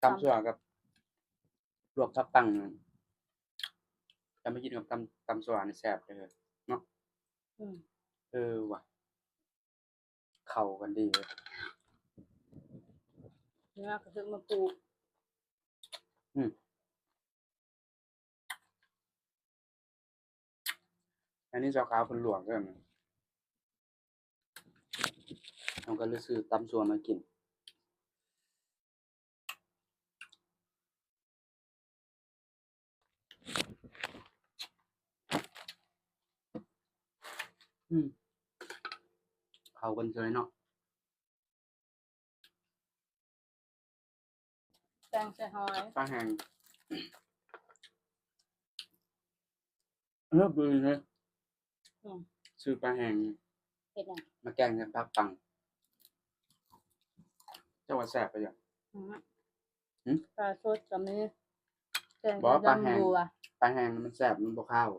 ຕຳ ຕຳ ຊົ່ວກັບລວກຜັກປັງ ຈະມາກິນກັບຕຳ ຕຳຊົ່ວນີ້ແຊບເດີເນາະ. ອືມ ເອີວ່າ ເຂົ້າກັນດີເວີຍ. ເນຍ ກະເຖິງມາປູກ. ອືມ ອັນນີ້ເຈົ້າຂາວເພິ່ນລວກເດີ. ເຮົາກະເລີຍຊື້ຕຳຊົ່ວມາກິນ. ອືມ ເຂົ້າກັນເຊີຍເນາະ. ແກງໃສ່ຫອຍ ປາແຫ້ງ ເອີ ບືນເລີຍ. ອືມ ຊື້ປາແຫ້ງ ເຮັດຫຍັງ? ມາແກງໃສ່ຜັກປັງ. ເຈົ້າວ່າແຊບປະຫຍັງ? ອືມ ຫື? ປາສົດກະມີ ແກງ ບໍ່ ໃສ່ ປາແຫ້ງ ດອກບົວ. ປາແຫ້ງມັນແຊບ ມັນບໍ່ຄາວ.